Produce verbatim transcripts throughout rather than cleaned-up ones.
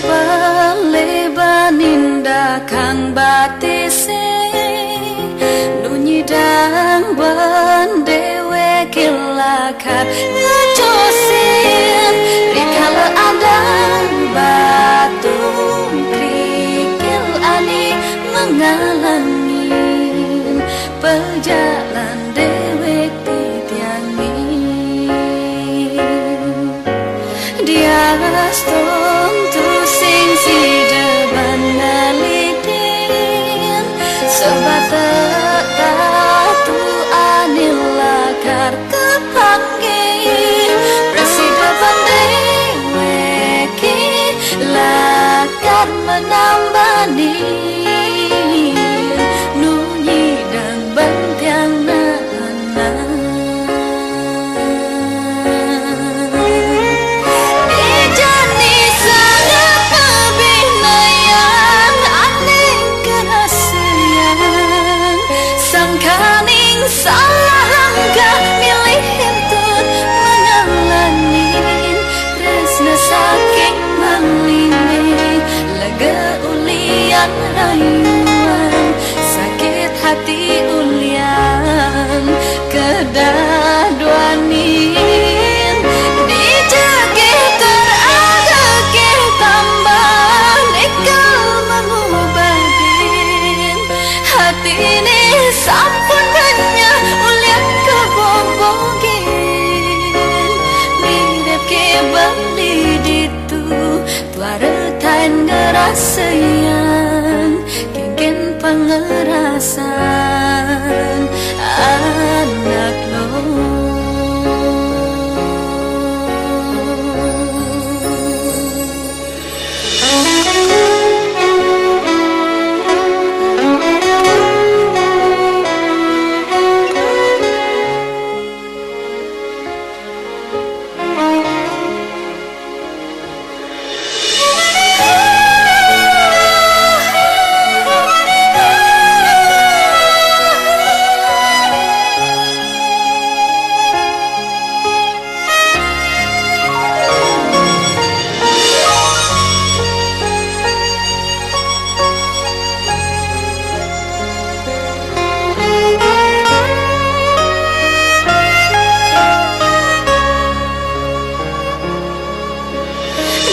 Pelebanin dakang batise, nu nyidang ban dewek ilakar ngejosin, rikala adang batung krikil ani mengalangin pejalan dewek titiangin. Diaston tusing sida ban nalidin, sebatek tatu anil lakar kepanggih, prasida ban dewek ilakar menambanin, nu nyidang ban tiang na Ijani sangat pabinayan aning karasayang, sangkaning salah langkah milih hentut mengalangin, tresna saking malini lega ulian rayuan, sakit hati ulian kedah duanin. Dija ke teraga ke tambah nikal mengubadin, hati ni sampun banyak ulian kebobogin. Mirip ke beli ditu, tuara tain ngerasayan, kengken pengerasan anak lo.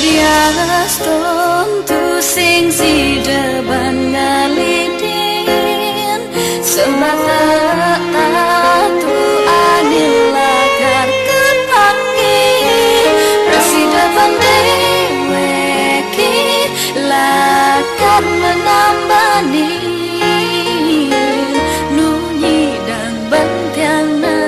Diaston tusing sida ban nalidin, sebatek tatu anil lakar kepanggih, prasida ban dewek ilakar menambanin, nu nyidang ban tiang na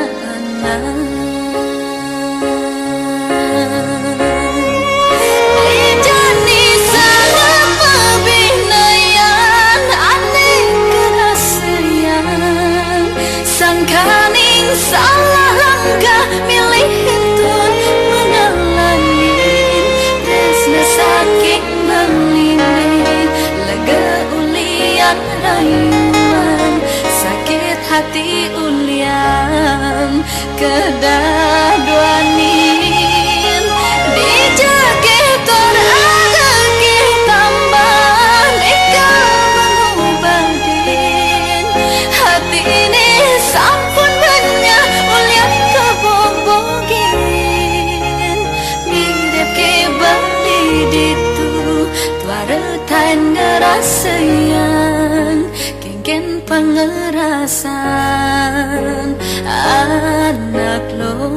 Ijani sangat pabinayan aning karasayang, sangkaning salah langkah milih hentut mengalangin, tresna saking malini lega ulian rayuan, sakit hati ulian kedah duanin. Dija ke teraga ke tambah nikal mengubadin, hati ni sampun banyak ulian kebobogin. Mirip ke beli ditu, tuara tain ngerasayan, kengken pengerasan anak lo.